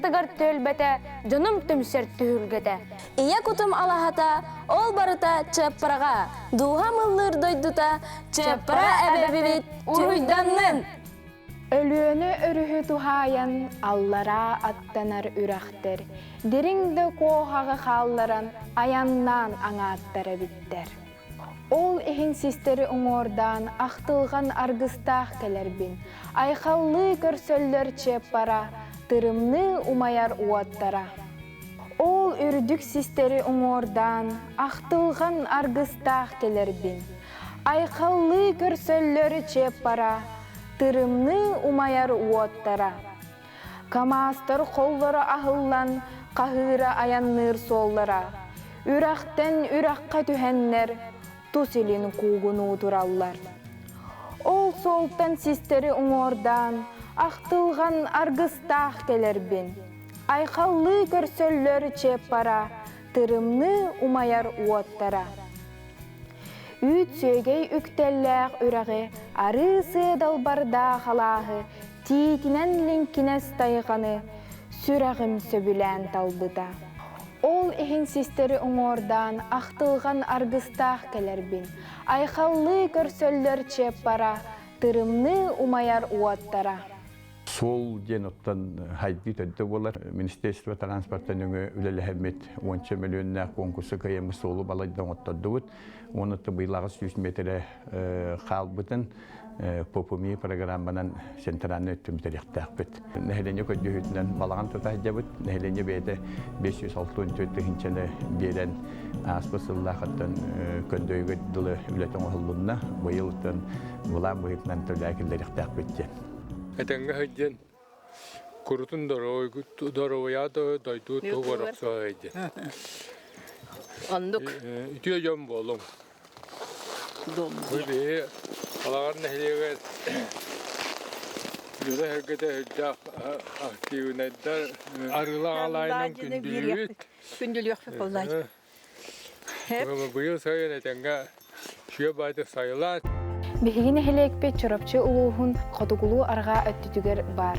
тыгар түөлбэтэ, дьонум түмсэр түһүлгэтэ. Ийэ кутум алаһата, ол барыта Чыаппараҕа, дууһам ыллыыр дойдута, Чыаппара эбэбит уруйданнын! Өлүөнэ өрүһү туһаайан аллараа аттанар үрэхтэр дириҥ да куоһаҕы хаалларан айаннаан аҥааттар эбиттэр. Ол иһин систэри уҥуордаан ахтылҕан аргыстаах кэлэрбин, айхаллыы көрсөллөр чыаппара, тырымныы умайар уоттара. Ол үрдүк систэри уҥуордаан ахтылҕан аргыстаах кэлэрбин, айхаллыы көрсөллөр чыаппара, тырымныы умайар уоттара. Камаастар холлоро аһыллан, хаһыыра айанныыр суоллара. Үрэхтэн үрэххэ түһэннэр, тус илин куугунуу тураллар. Ол суолтан систэри уҥуордаан, ахтылҕан аргыстаах кэлэрбин. Айхаллыы көрсөллөр чыаппара, тырымныы умайар уоттара. Үүт сүөгэй үктэллээх үрэҕи, арыы сыа далбардаах алааһы тиитинэн лиҥкинэс тайҕаны сүрэҕим сөбүлээн талбыта. Ол иһин систэри уҥуордаан ахтылҕан аргыстаах кэлэрбин, айхаллыы көрсөллөр чыаппара, тырымныы умайар уоттара. Суол диэн оттон хайдыы төрдө буолар. Министерство транспорта нөҥүө үлэлэһэммит уонча мөлүйүөннээх конкурса кыайаммыт суолу балайда оҥоттордубут. Уонна быйылаҕы 100 метрэ хаалбытын ПОПУМИ программанан центральный өттүн бүтэриэхтээхпит. Нэһилиэнньэ көрдөһүүтүнэн балаҕан тута сылдьабыт. Нэһилиэнньэ бэйэтэ 564 тыһыынчаны биэрэн ааспыт сыллаахыттан көрдөйүгэр дылы үлэтэ оҥоһуллунна. Быйыл былаан быһыытынан төлөө киллэриэхтээхпит диэн. Этэҥҥэ сылдьан курутун доруобуйа дойду туһугар охсуо диэн. Оннук. Үтүө дьон буолуҥ. Бу биһи Алаҕар нэһилиэгэр дьоно-сэргэтэ сылдьаах активнайдар арыылаах алаайынан күндүлүүбүт. Күндүлүөхпүт буоллаай. Быйыл сайын этэҥҥэ сүө баайдык сайылаат. Биһиги нэһилиэкпит Чурапчы улууһун хотугулуу-арҕаа өттүтүгэр баар.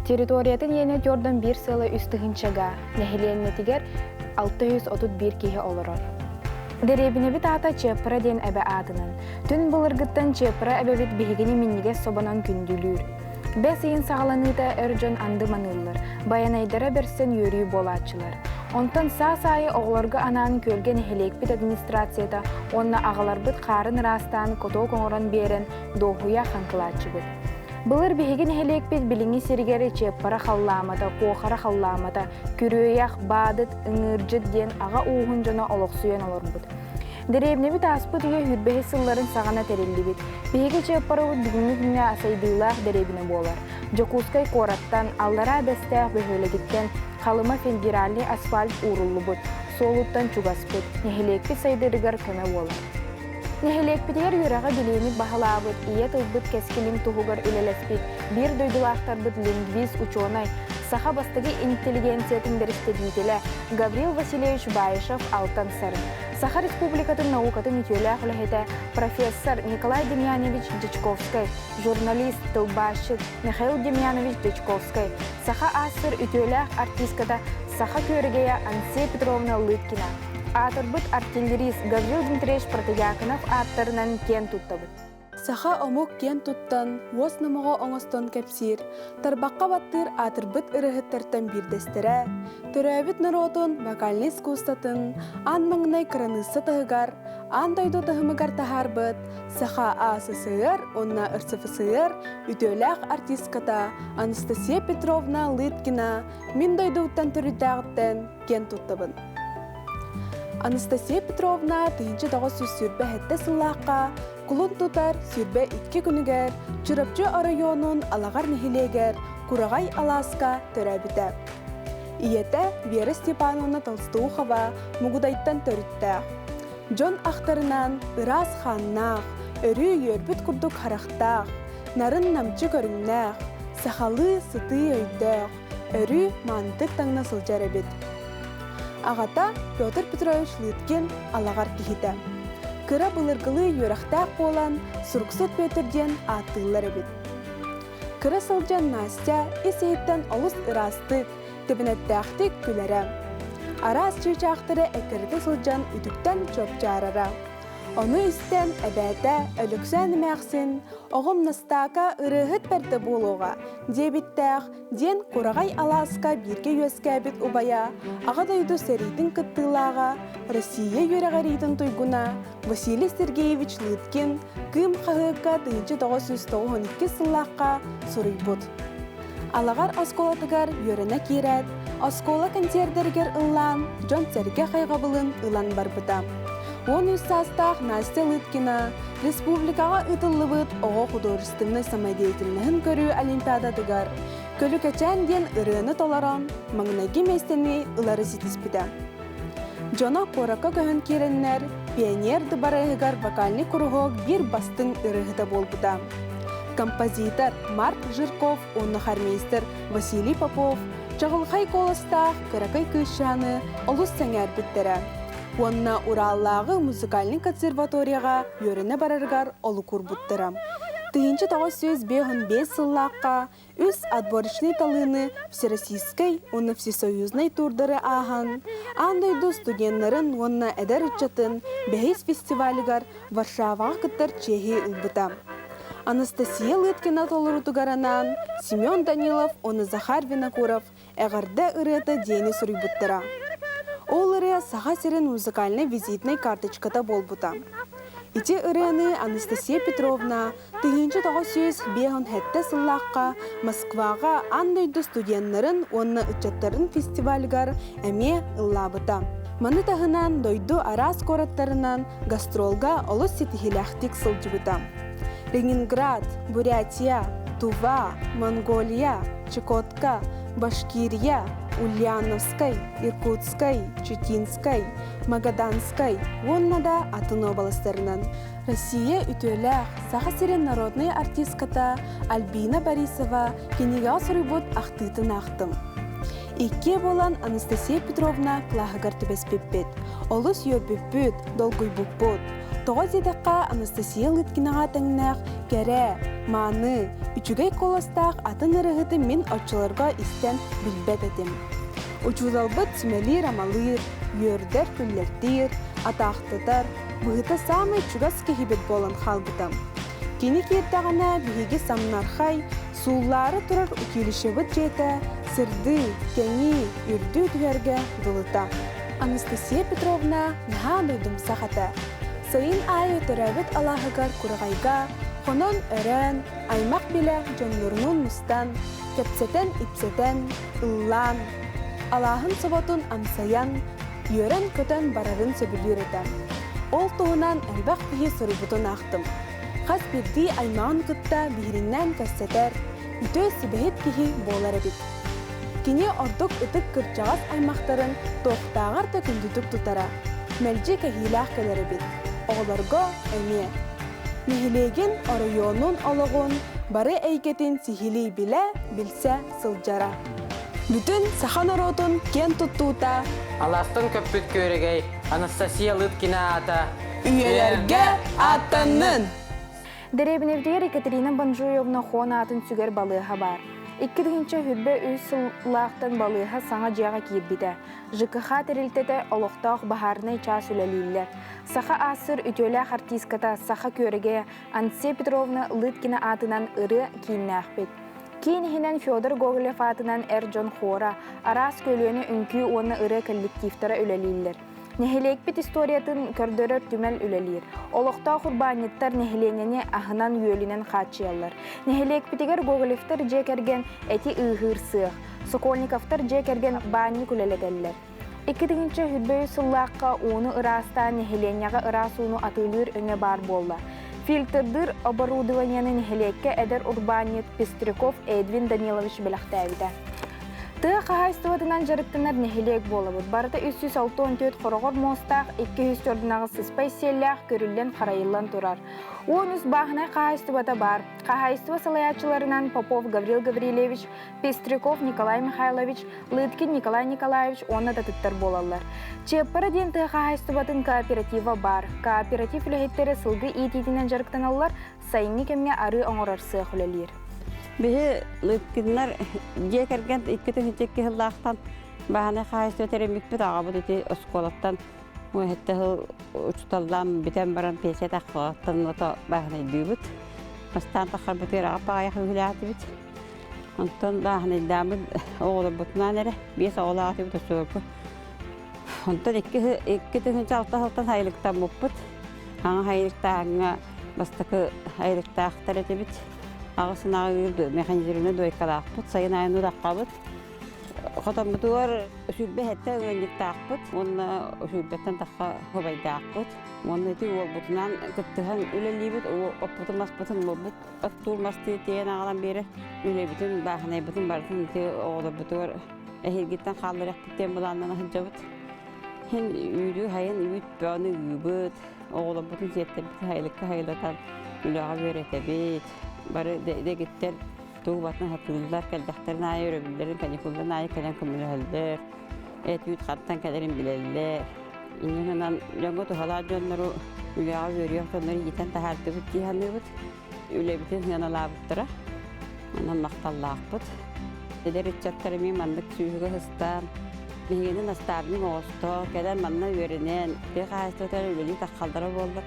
Территориятын иэнэ түөртэн биир сыала үс тыһыынчага, нэһилиэнньэтигэр 631 киһи олорор. Дэриэбинэбит аата Чыаппара диэн эбэ аатынан. Түн былыргыттан Чыаппара эбэбит биһигини минньигэс собонон күндүлүүр. Бэс ыйын саҕаланыыта эр дьон анды маныыллар, байанайдара бэрсэн үөрүү буолааччылар. Онтон саас аайы оҕолорго анаан күөлгэ нэһилиэкпит администрацията уонна аҕаларбыт хаарын ыраастаан котуок оҥорон биэрэн дуоһуйа хаҥкылааччыбыт. Былыр биһиги нэһилиэкпит билиҥҥи сиригэр Чыаппара халлаамата, Куохара халлаамата, Күрүөйэх, Баадыт, Ыҥыырдьыт диэн аҕа ууһун дьоно олохсуйан олорбут. Дэриэбинэбит ааспыт үйэ сүүрбэһис сылларын саҕана тэриллибит. Биһиги Чыаппарабыт бүгүҥҥү күҥҥэ сайдыылаах дэриэбинэ буолар. Дьокуускай куораттан, Аллараа Бэстээх бөһүөлэгиттэн Халыма федеральнай асфальт ууруллубут, суолуттан чугаспыт, нэһилиэкпит сайдыытыгар көмө буолар. Нэһилиэкпитигэр үөрэҕи-билиини баһылаабыт, ийэ тылбыт кэскилин туһугар үлэлэспит биир дойдулаахтарбыт лингвист учуонай, саха бастакы интеллигенциятын бэрэстэбиитэлэ Гаврил Васильевич Баишев Алтан Сарын, Саха Республикатын наукатын үтүөлээх үлэһитэ, профессор Николай Демьянович Дьячковскай, журналист, тылбаасчыт Михаил Демьянович Дьячковскай, Саха АССР үтүөлээх артистката Саха күөрэгэйэ Ансия Петровна Лыткина, аатырбыт артиллерист Гаврил Дмитриевич Протодьяконов ааттарынан киэн туттабыт. Саха омук киэн туттан, уос номоҕо оҥостон кэпсиир, тарбахха баттыыр аатырбыт ырыаһыттартан биирдэстэрэ, төрөөбүт норуотун вокальнай искусствотын аан маҥнай кыраныысса таһыгар, аан дойду таһымыгар таһаарбыт Саха АССР уонна РСФСР үтүөлээх артистката Анастасия Петровна Лыткина мин дойдубуттан төрүттээҕиттэн киэн туттабын. Анастасия Петровна 1927 сыллаахха кулун тутар 22 күнүгэр Чурапчы оройуонун Алаҕар нэһилиэгэр Кураҕай алааска төрөөбүтэ. Ийэтэ Вера Степановна Толстоухова Мугудайтан төрүттээх. Дьон ахтарынан ыраас хааннаах, өрүү үөрбүт курдук харахтаах, нарын-намчы көрүҥнээх, сахалыы сытыы өйдөөх, өрүү маанытык таҥна сылдьар эбит. Аҕата Петр Петрович Лыткин алаҕар киһитэ. Кыра былыргылыы үөрэхтээх буолан, Суруксут Петр диэн ааттыыллар эбит. Кыра сылдьан Настя ис-иһиттэн олус ыраастык, Тэбэнэттээхтик күлэрэ. Араас чыычаахтары эккирэтэ сылдьан үтүктэн чуопчаарара. Ону истэн эбээтэ Өлөксөөн эмээхсин «Оҕом Настаака ырыаһыт бэрдэ буолуоҕа» диэбиттээх диэн Кураҕай алааска бииргэ үөскээбит убайа, Аҕа дойду сэриитин кыттыылааҕа, Россия үөрэҕириитин туйгуна Василий Сергеевич Лыткин Кыым хаһыакка 1992 сыллаахха суруйбут. Алаҕар оскуолатыгар үөрэнэ киирээт, оскуола кэнсиэрдэригэр ыллаан, дьон-сэргэ хайҕабылын ылан барбыта. 13 саастаах Настя Лыткина республикаҕа ыытыллыбыт оҕо художественнай самодеятельноһын көрүү олимпиадатыгар Көлүкэчээн диэн ырыаны толорон, маҥнайгы миэстэни ылары ситиспитэ. Дьоно куоракка көһөн киирэннэр, пионер дыбарыаһыгар вокальный куруһуок биир бастыҥ ырыаһыта буолбута. Композитор Марк Жирков уонна хормейстер Василий Попов чаҕылхай куоластаах кыракый кыысчааны олус сэҥээрбиттэрэ уонна Ураллааҕы музыкальнай консерваторияҕа үөрэнэ барарыгар олук уурбуттара. 1955 сыллаахха үс отборочнай талыыны Всероссийскай уонна Всесоюзнай туурдары ааһан, аан дойду студеннарын уонна эдэр ыччатын бэһис фестивалыгар Варшаваҕа кыттар чиэһи ылбыта. Анастасия Лыткина толоруутугар анаан Семен Данилов уонна Захар Винокуров «Эҕэрдэ ырыата» диэни суруйбуттара. Ол ырыа Саха сирин музыкальнай визитнай карточката буолбута. Ити ырыаны Анастасия Петровна 1957 сыллаахха Москваҕа аан дойду студеннарын уонна ыччаттарын фестивалыгар эмиэ ыллаабыта. Маны таһынан дойду араас куораттарынан гастролга олус ситиһиилээхтик сылдьыбыта. Ленинград, Бурятия, Тува, Монголия, Чукотка, Башкирия, Ульяновскай, Иркутскай, Читинскай, Магаданскай уонна да атын уобаластарынан Россия үтүөлээх Саха сирин народнай артистката Альбина Борисова кинигэҕэ суруйбут ахтыытын аахтым. Иккиэ буолан Анастасия Петровна кылааһыгар түбэспиппит. Олус үөрбүппүт, долгуйбуппут. Тоҕо диэтэххэ, Анастасия Лыткинаҕа тэҥнээх кэрэ, мааны, үчүгэй куоластаах атын ырыаһыты мин оччолорго истэн билбэт этим. Учууталбыт сүмэлиир-амалыыр, үөрдэр-күллэртиир, атаахтатар, быһыта саамай чугас киһибит буолан хаалбыта. Кини киирдэҕинэ биһиги самнархай, сууллаары турар училищебыт дьиэтэ сырдыы, кэҥии, үрдүү түһэргэ дылыта. Анастасия Петровна наһаа дойдумсах этэ. Сайын аайы төрөөбүт алааһыгар Кураҕайга хонон-өрөөн, аймах-билэ дьоннорунуун мустан, кэпсэтэн-ипсэтэн, ыллаан, алааһын соботун амсайан, үөрэн-көтөн барарын сөбүлүүр этэ. Ол туһунан элбэх киһи суруйбутун аахтым. Хас биирдии аймаҕын кытта биһириннээн кэпсэтэр, үтүө сүбэһит киһи буолар эбит. Кини ордук ытык кырдьаҕас аймахтарын туохтааҕар да күндүтүк тутара, мэлдьи кэһиилээх кэлэр эбит. Оҕолорго эмиэ. Нэһилиэгин, оройуонун олоҕун бары эйгэтин сиһилии билэ, билсэ сылдьара. Бүтүн саха норуотун киэн туттуута Алаастан көппүт күөрэгэй Анастасия Лыткина аата үйэлэргэ ааттаннын! Дэриэбинэбитигэр Екатерина Бонжуевна Хон аатын сүгэр балыыһа баар. 2023 сыллаахтан балыыһа саҥа дьиэҕэ киирбитэ. ЖКХ тэрилтэтэ олохтоох баһаарынай чаас үлэлииллэр. Саха АССР үтүөлээх артистката Саха күөрэгэйэ Анция Петровна Лыткина аатынан ырыа кииннээхпит. Киин иһинэн Федор Гоголев аатынан эр дьон хора, араас көлүөнэ үҥкүү уонна ырыа коллективтара үлэлииллэр. Нэһилиэкпит историятын көрдөрөр түмэл үлэлиир. Олохтоох урбаанньыттар нэһилиэнньэни аһынан-үөлүнэн хааччыйаллар. Нэһилиэкпитигэр Гоголевтар дьиэ кэргэн эти ыыһыыр сыах, Сокольниковтар дьиэ кэргэн баанньык үлэлэтэллэр. 2023 сыллаахха ууну ыраастаан нэһилиэнньэҕэ ыраас ууну атыылыыр өҥө баар буолла. Фильтрдыыр оборудованиены нэһилиэккэ эдэр урбаанньыт Пестряков Эдвин Данилович бэлэхтээбитэ. Тыа хаһаайыстыбатынан дьарыктанар нэһилиэк буолабыт. Барыта 364 хороҕор муостаах, 248 сыспай сиэллээх көрүллэн-харайыллан турар. 13 бааһынай хаһаайыстыбата баар. Хаһаайыстыба салайааччыларынан Попов Гаврил Гаврильевич, Пестряков Николай Михайлович, Лыткин Николай Николаевич уонна да атыттар буолаллар. Чыаппара диэн тыа хаһаайыстыбатын кооператива баар. Кооператив үлэһиттэрэ сылгы иитиитинэн дьарыктаналлар, сайыҥҥы кэмҥэ арыы оҥорор сыах үлэлиир. Биһи Лыткиннар дьиэ кэргэн 2002 сыллаахтан бааһынай хаһаайыстыба тэриммиппит аҕабыт ити оскуолаттан уоһэтте сыл учууталлаан бүтэн баран пенсия таххалаттан ото бааһынайдыыбыт. Бастаан таххарбытыгар аҕа паайах үһүлээтибит. Онтон бааһынайдааммыт оҕолорбутунаан эрэ биэс оҕолоох этибит оччолорго. Онтон 2006 сылтан сайылыктаммыппыт. Аҥа сайылыктааһыҥҥа бастакы айылыктаахтар этибит. Аҕыс ынаҕы механизированнай дуойкалаахпыт, сайын аайы нураххабыт. Хотоммутугар 27 ыанньыктаахпыт уонна сүүрбэттэн тахха хобайдаахпыт. Уонна ити уолбутунаан кыттыһан үлэлиибит, оппутун маспытын уолбут оттуур мастыы тиэйэн аҕалан биэрэр. Үлэбитин, бааһынайбытын барытын ити оҕолорбутугар эһиилгиттэн хаалларыахпыт диэн былааннана сылдьабыт. Һин үүрүү хайын үүт бөҕөнү ыыбыт, оҕолорбутун сиэттэрбитин хайылыкка хайылатан үлэҕэ үөрэтэбит. Бары дэгиттэр тугу батын сатыыллар, кэллэхтэрин аайы өрөбүллэрин, каникулларын аайы кэлэн көмөлөһөллөр, эт-үүт хантан кэлэрин билэллэр. Инньэ гынан дьоҥҥо туһалаах дьоннору үлэҕэ үөрүйэх дьоннору иитэн таһаардыбыт дии саныыбыт. Үлэбитин сыаналаабыттара. Онон махталлаахпыт. Эдэр ыччаттар эмиэ маннык сүүһүгэ сыстаан, биһигини наставник оҥосто, кэлэн манна үөрэнэн, тыа хаһаайыстыбатыгар үлэлии таххаллара буоллар.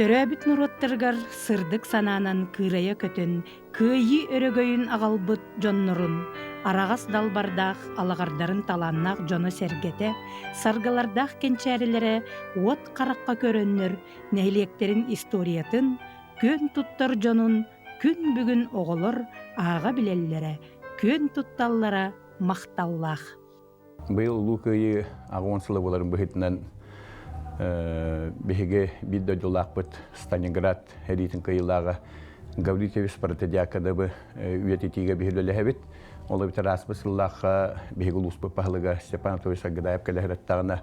Төрөөбүт норуоттарыгар сырдык санаанан кыырайа көтөн, кыайыы өрөгөйүн аҕалбыт дьоннорун, араҕас далбардаах алаҕардарын талааннаах дьоно-сэргэтэ, саргылардаах кэнчээрилэрэ уот харахха көрөннөр, нэһилиэктэрин историятын, күөн туттар дьонун күн бүгүн оҕолор ааҕа билэллэрэ, күөн тутталлара махталлаах. Быйыл Улуу Кыайыы 80 сыла буоларын быһыытынан биһиги биир дойдулаахпыт Сталинград сэриитин кыайыылааҕа Гаврил Ильич Протодьяконовы үйэтитиигэ биһи үлэлэһэбит. Ол эбэтэр ааспыт сыллаахха биһиги улууспут баһылыга Степан Анатольевич Саргыдаев кэлэ сырыттаҕына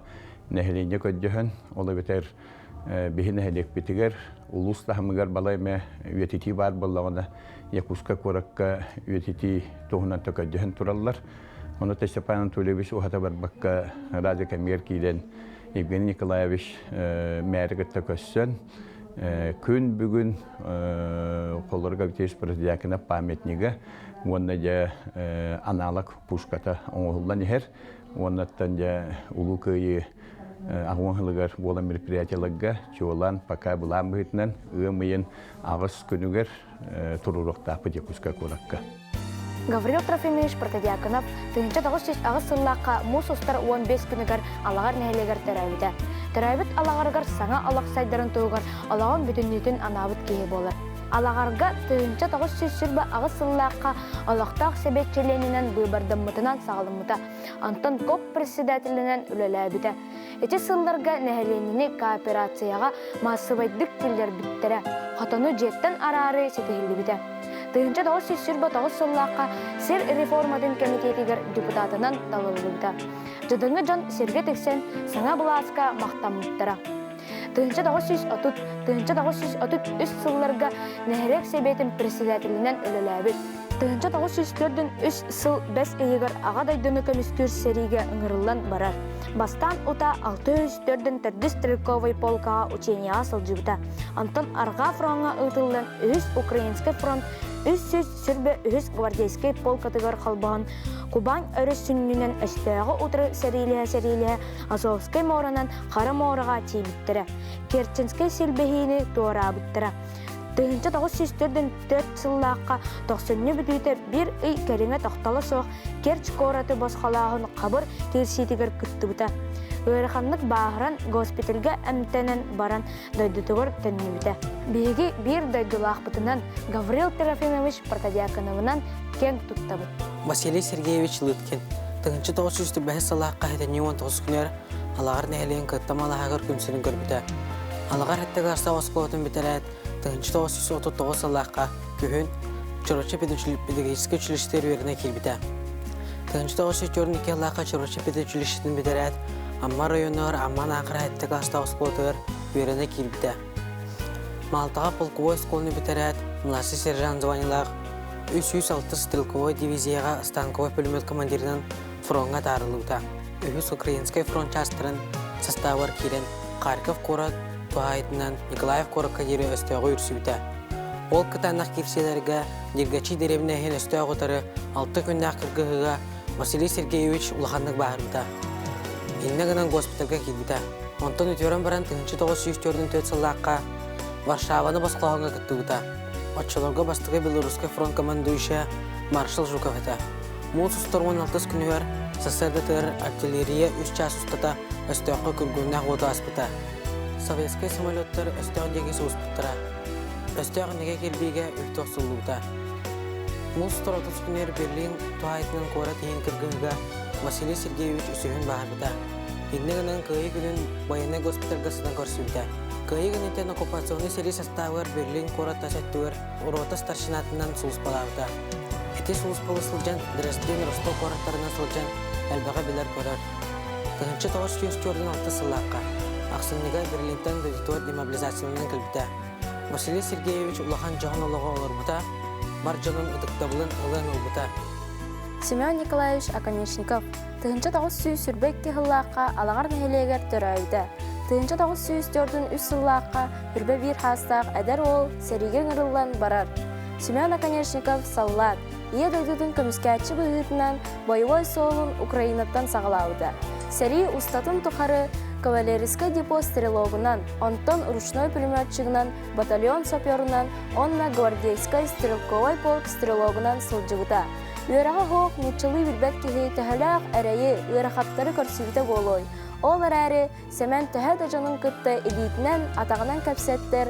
нэһилиэнньэ көрдөһөн, ол эбэтэр биһи нэһилиэкпитигэр улуус таһымыгар балай эмэ үйэтитии баар буоллаҕына Якутскай куоракка үйэтитии туһунан төкөйдөһөн тураллар. Ону Степан Анатольевич уһата барбакка радио кэмигэр киирэн Евгений Николаевич мээри кытта көрсөн күн бүгүн Холлор Гаврильевич Протодьяконов памятнига уонна дьэ аналог пушката оҥоһуллан иһэр. Уоннаттан дьэ Улуу Кыайыы аҕыс сылыгар буолан мероприятиеларга чуолаан пока былаан быһыытынан ыам ыйын аҕыс күнүгэр туруоруохтаахпыт Якутскай куоракка. Гаврил Трофимович Протодьяконов 1908 сыллаахха муус устар 15 күнүгэр Алаҕар нэһилиэгэр төрөөбүтэ. Төрөөбүт Алаҕарыгар саҥа олох сайдарын туһугар олоҕун бүтүннүүтүн анаабыт киһи буолар. Алаҕарга 1928 сыллаахха олохтоох сэбиэт чилиэнинэн быыбардаммытынан саҕаламмыта. Онтон КОП председателинэн үлэлээбитэ. Ити сылларга нэһилиэнньэни кооперацияҕа маассабайдык киллэрбиттэрэ, хотону дьиэттэн араарыы ситиһиллибитэ. 1929 сыллаахха сир реформатын кэмитиэтигэр депутатынан талыллыбыта. Дьадаҥы дьон сиргэ тиксэн саҥа былааска махтаммыттара. 1930 1933 сылларга нэһилиэк сэбиэтин председателинэн үлэлээбит. 1943 сыл бэс ыйыгар Аҕа дойдуну көмүскүүр сэриигэ ыҥырыллан барар. Бастаан утаа 604 стрелковай полкаҕа ученияҕа сылдьыбыта. Онтон Арҕаа фроҥҥа ыытыллан үһүс Украинскай фронт 323 гвардейскай полкатыгар холбоһон Кубань өрүс сүнньүнэн өстөөҕү утары сэриилэһэ-сэриилэһэ Азовскай муоранан Хара муораҕа тиийбиттэрэ. Керченскэй силбэһиини туораабыттара. 1944 сыллаахха тохсунньу бүтүүтэ биир ый кэриҥэ тохтоло суох Керчь куораты босхолооһун хабыр киирсиитигэр кыттыбыта. Ыараханнык бааһыран госпитальга эмтэнэн баран дойдутугар төннүбүтэ. Биһиги биир дойдулаахпытынан Гаврил Трофимович Протодьяконовынан киэн туттабыт. Василий Сергеевич Лыткин 1905 сыллаахха 79 күнүгэр Алаҕар нэһилиэгин кытта малаһыгар күн сирин көрбүтэ. Алаҕар Хэттэ оскуолатын бүтэрээт, 1939 сыллаахха күһүн Чурапчы педагогическай училищетыгар үөрэнэ киирбитэ. 1942 сыллаахха Чурапчы педучилищетын бүтэрээт, Амма оройуонугар Амма Наахара Хэттэ класстаах оскуолатыгар үөрэнэ киирбитэ. Маалтаҕа полковой оскуоланы бүтэрээт, младший сержант званиелаах 306 стрелковой дивизияҕа станковай пулемет командирынан фроҥҥа атаарыллыбыта. Үһүс Украинскай фронт чаастарын састаабыгар киирэн, Харьков куорат туһаайытынан Николаев куоракка диэри өстөөҕү үрсүбүтэ. Ол кытаанах киирсиилэргэ Диргачи дэриэбинэ иһин өстөөх утары алта күннээх кыргыһыыга Василий Сергеевич улаханнык бааһырбыта. Иннэ гынан госпитальга киирбитэ. Онтон үтүөрэн баран 1944 сыллаахха Варшаваны босхолооһуҥҥа кыттыбыта. Оччолорго бастакы Белорусскай фронт командующая маршал Жуков этэ. Муус устар 16 күнүгэр сарсыардатыгар артиллерия үс чаас устата өстөөххө күргүөмнээх уоту аспыта. Советскай самолеттар өстөөх диэки субуспуттара. Өстөөх инники кирбиигэ үлтү охсуллубута. Муус устар 30 күнүгэр Берлин туһаайытынан куорат иһин кыргыһыыга Василий Сергеевич үсүһүн бааһырбыта. Иннэ гынан Кыайыы күнүн военнай госпитальга сытан көрсүбүтэ. Кыайыы кэнниттэн оккупационнай сэрии састаабыгар Берлин куорат тас өттүгэр рота старшинатынан сулууспалаабыта. Ити сулууспалыы сылдьан Дрезден, Ростов куораттарынан сылдьан элбэҕи билэр-көрөр. 1946 сыллаахха ахсынньыга Берлинтэн дойдутугар демобилизацияланан кэлбитэ. Василий Сергеевич улахан дьоһун олоҕу олорбута, бар дьонун ытыктабылын ылыан ылбыта. Семен Николаевич Оконешников 1922 сыллаахха Алаҕар нэһилиэгэр төрөөбүтэ. 1943 сыллаахха Хүрбэ биир хаастаах эдэр уол сэриигэ ыҥырыллан барар. Семен Оконешников саллаат, Ийэ дойдутун көмүскээччи быһыытынан боевой суолун Украинаттан саҕалаабыта. Сэрии устатын тухары кавалерийскай депо стрелогунан, онтон ручной пулеметчигынан, батальон саперунан уонна гвардейскай стрелковай полк стрелогунан сылдьыбыта. Үөрэҕэ суох нууччалыы билбэт киһи төһөлөөх эрэйи, ыарахаттары көрсүбүтэ буолуой? Ол эрээри Сэмэн төһө да дьонун кытта илиитинэн, атаҕынан кэпсэттэр,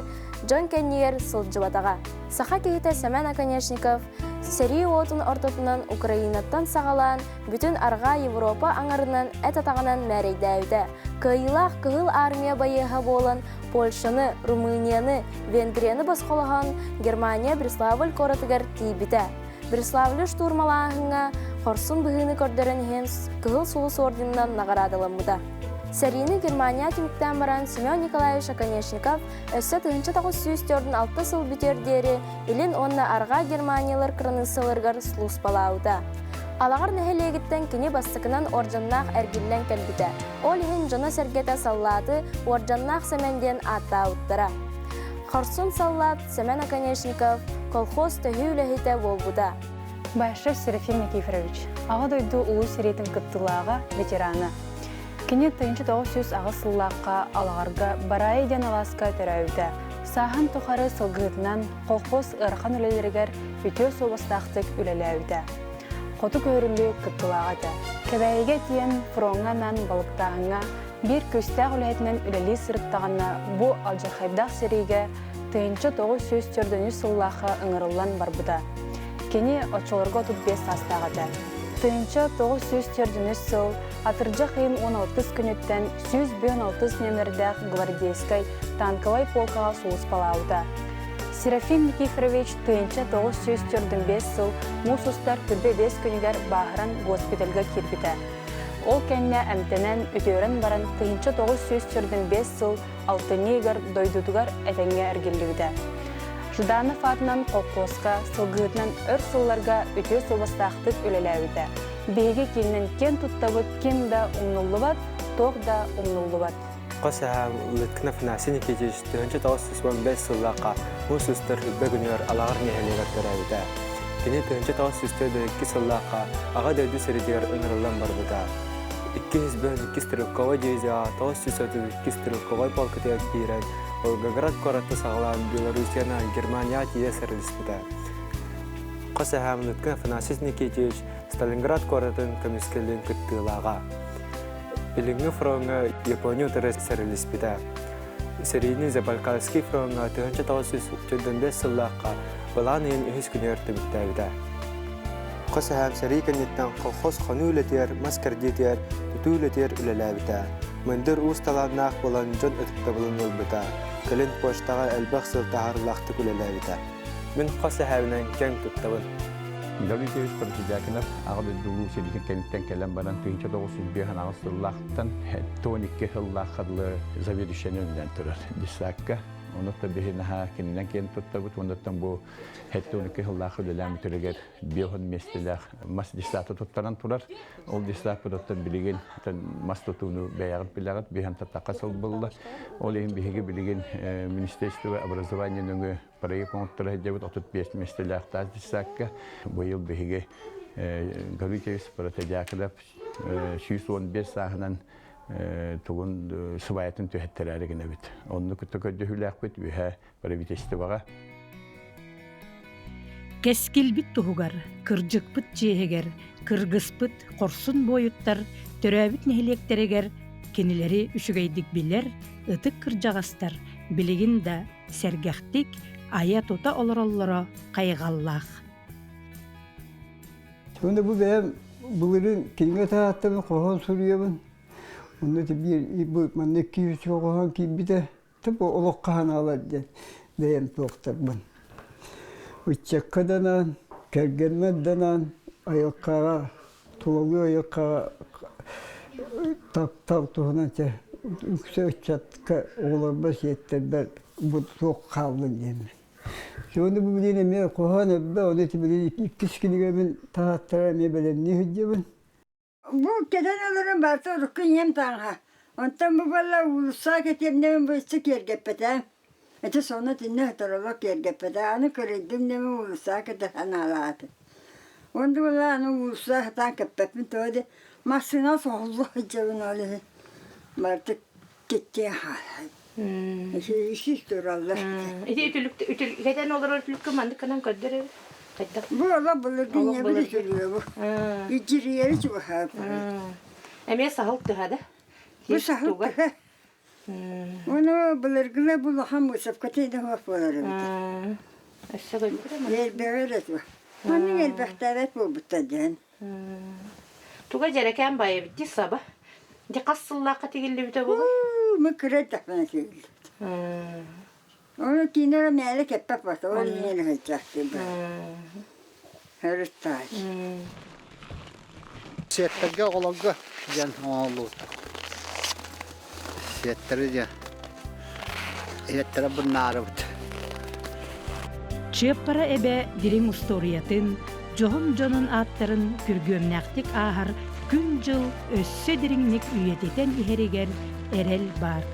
дьон кэннигэр сылдьыбатаҕа. Саха киһитэ Сэмэн Оконешников сэрии уотун ортотунан Украинаттан саҕалаан, бүтүн Арҕаа Европа аҥарынан эт атаҕынан мээрэйдээбитэ. Кыайыылаах Кыһыл Армия байыаһа буолан, Польшаны, Румынияны, Венгрияны босхолоһон, Германия Бреславль куоратыгар тиийбитэ. Бреславлы штурмалааһыҥҥа хорсун быһыыны көрдөрөн иһин Кыһыл Сулус орденынан наҕараадаламмыта. Сэриини Германия түмүктээн баран Семен Николаевич Оконешников өссө 1946 сыл бүтүөр диэри Илин уонна Арҕаа Германиялар кыраныыссаларыгар сулууспалаабыта. Алаҕар нэһилиэгиттэн кини бастакынан уордьаннаах эргиллэн кэлбитэ. Ол иһин дьоно-сэргэтэ саллааты Уордьаннаах Сэмэн диэн ааттаабыттара. Хорсун саллаат Сэмэн Оконешников колхоз төһүү үлэһитэ буолбута. Баишев Серафим Никифорович, Аҕа дойду Улуу сэриитин кыттыылааҕа, ветерана. Кини 1908 сыллаахха Алаҕарга Бараайы диэн алааска төрөөбүтэ. Сааһын тухары сылгыһытынан колхоз ыарахан үлэлэригэр үтүө суобастаахтык үлэлээбитэ. Хоту көһөрүллүү кыттыылааҕа этэ. Кэбээйигэ тиийэн фроҥҥа анаан балыктааһыҥҥа биир күүстээх үлэһитинэн үлэлии сырыттаҕына бу алдьархайдаах сэриигэ 1943 сыллаахха ыҥырыллан барбыта. Кини оччолорго 35 саастаах этэ. 1943 сыл атырдьах ыйын 16 күнүттэн 116 нүөмэрдээх гвардейскай танковай полкаҕа сулууспалаабыта. Серафим Никифорович 1945 сыл муус устар күрбэ биэс күнүгэр бааһыран госпитальга киирбитэ. Ол кэннэ эмтэнэн, үтүөрэн баран 1945 сыл алтынньы ыйыгар дойдутугар этэҥҥэ эргиллибитэ. Жданов аатынан колхуоска сылгыһытынан өр сылларга үтүө суобастаахтык үлэлээбитэ. Биһиги кининэн киэн туттабыт, ким да умнуллубат, туох да умнуллубат. Хос эһээ Лыткин Афанасий Никитич 1995 сыллаахха муус устар Үрбэ күнүгэр Алаҕар нэһилиэгэр төрөөбүтэ. Кини 1942 сыллаахха Аҕа дойду сэриитигэр ыҥырыллан барбыта. Иккис бөһөн иккис стрелковай дивизияҕа 932 стрелковай полкатыгар киирэн, Волгоград куораты саҕалаан Белоруссияны Германияҕа тиийэ сэрилиспитэ. Хос эһээм Лыткин Афанасий Никитич Сталинград куоратын көмүскэлин кыттыылааҕа. Илиҥҥи фроҥҥа Япония утары сэрилиспитэ. Сэриини Забайкальский фроҥҥа 1945 сыллаахха былаан ыйын үһүс күнүгэр түмүктээбитэ. Хос эһээм сэрии кэнниттэн колхоз хонуу үлэтигэр, мас кэрдиитигэр, тутуу үлэтигэр үлэлээбитэ. Мындыр уус талааннаах буолан дьон ытыктабылын ылбыта. Кэлин почтаҕа элбэх сыл таһаарыылаахтык үлэлээбитэ. Мин хос эһээбинэн киэҥ туттабын. Гаврил Просидякинов Аҕа дойду Улуу сэриитин кэнниттэн кэлэн баран 1958 сыллаахтан 12 сыллаахха дылы заведующайынан үлэлээн турар детсадка. Онуттан биһи наһаа кининэн киэн туттабыт. Онуттан бу 72 сыллаах үлэлээн бүтэригэр биоһун миэстэлээх мас десята туттаран турар. Ол десятпыт оттон билигин мас тутууну бэйэҕит билэҕит, биһэн татаха сыл булла. Ол иһин биһиги билигин Министерство образования нөҥүө проект оҥотторо сылдьабыт 35 миэстэлээх таас десакка. Быйыл биһиги Горючевич Протодьяконов 115 сааһынан тугун сыбаайатын түһэттэрээри гынабыт. Онну кытта көрдөһүүлээхпит үһэ правительствоҕа. Кэскилбит туһугар, кырдьыкпыт чиэһигэр, кыргыспыт хорсун буойуттар төрөөбүт нэһилиэктэригэр кинилэри үчүгэйдик билэр ытык кырдьаҕастар билигин да сэргэхтик айа-тута олороллоро хайҕаллаах. Уонна бу бэйэм былырыын кинигэ таһааттабын, хоһоон суруйабын. Онно биир бу манна 200 хоһоон киирбитэ. Бу олох хаһан аалар диэн бэйэм туохтарбын. Ыччакка данаан, кэргэммэр данаан, айылҕаҕа, тулалыы айылҕаҕа таптал туһунан чэ үксэ ыччатка оҕолорбор сиэттэрбэр бу суох хааллын диэн. Ону бу билигин эмиэ хоһоон элбэх, ону ити билигин иккис кинигэбин таһааттара эмиэ бэлэмнии сылдьабын. Бу кэтэн олорон барыта урукку ийэм таҥаһа. Онтон бу буолла уулусса кэтиэрнэбин бу иччи киэргэппэтэ. Ити сонно итиннэ соторулла киэргэппэтэ. Аны кырыйдым дэмэ уулусса кэтэһэн аалааты. Онно буолла аны уулусса сатаан кэппэппин тоҕо диэ массыына соһулла сылдьабын ол иһин. Барыта киттиэн хаалар. Иши тураллар. Ити үтүлүк үтүл кэтэн олорор үтүлүккэ маннык гынан көрдөр эбит. Хайдах? Бу ола былыргы ийэбит үтүлүгэ бу. Ичирийэри чугаһаап. Эмиэ саһыл тыһа да? Бу саһыл тыһа. Ону былыргыла бу улахан выставка тиийдэ хуох буолар эбит. Өссө көрбүт Элбэҕи эрэ туох. Маннык элбэхтээбэт буолбуттар диэн. Туга дьэрэкээн баайабыт дии саба. Дьэ хас сыллаахха тигиллибитэ буолуой? Мы кыра эрдэхпинэ тигиллибит. Ону киинэҕэ мээлэ кэппэт бата, ол иһин сылдьаахтыыр Өрүттаай. Сиэттэргэ оҕолорго диэн оҥоһуллубут. Сиэттэри диэн иһэттэрэ буннаарыбыт. Чыаппара эбэ дириҥ устуоруйатын, дьоһун дьонун ааттарын күргүөмнээхтик ааһар күн-дьыл өссө дириҥник үйэтитэн иһэригэр эрэл баар.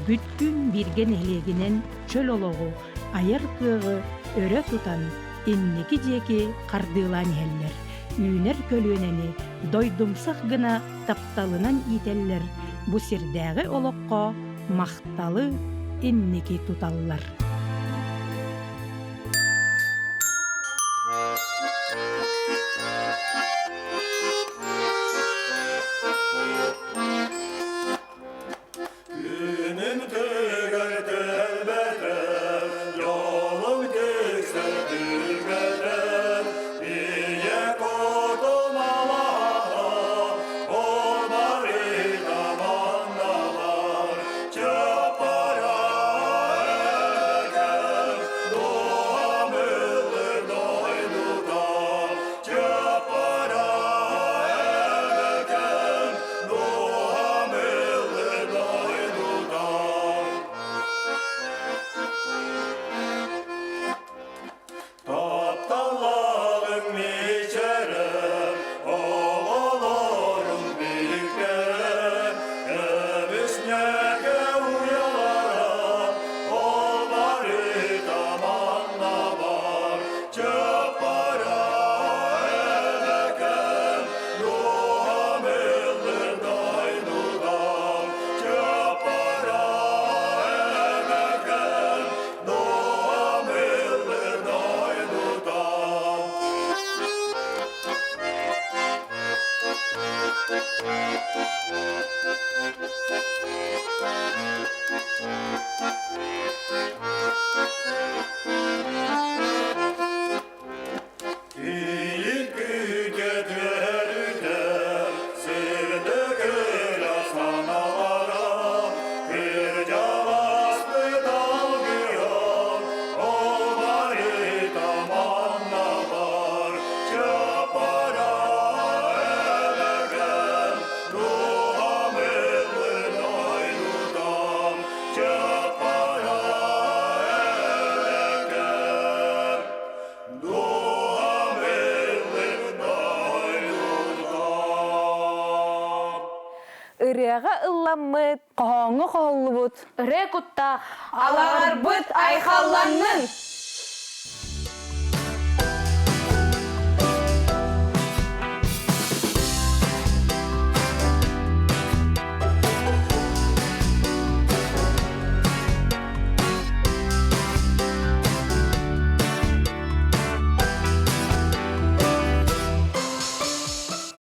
Бүттүүн бииргэ нэһилиэгинэн чөл олоҕу, айар кыаҕы өрө тутан, инники диэки хардыылаан иһэллэр, үүнэр көлүөнэни дойдумсах гына тапталынан иитэллэр, бу сирдээҕи олоххо махталы инники туталлар. Күнүм тыгар төлбөтөр, жолум тиксер түргөтөр, Ийэ кутум алаһа, олбарыта манналар, Чаппара өлгөр, дуам ылыр дойдута, Чаппара өлгөр, дуам ылыр дойдута. Тапталлаҕым мичээрэ, оҕолорум биһиктэрэ, көмүс ньэгэ уйалара, ол барыта манна бар, Чаппара эбэкэм, дууһам ыллыр дойдудан, Чаппара эбэкэм, дууһам ыллыр дойдудан. Кийин күүгэ түһэрүтэ, сирдик ыра санаалара, кырдьаҕаспыт алгыһа, ол барыта манна бар, Чапара эбэкэм, дууһам ыллыр дойдутам, Чапара. Ырыаҕа ылламмыт, хоһооҥҥо хоһуллубут Ырыа куттаах Алаҕарбыт айхалланнын!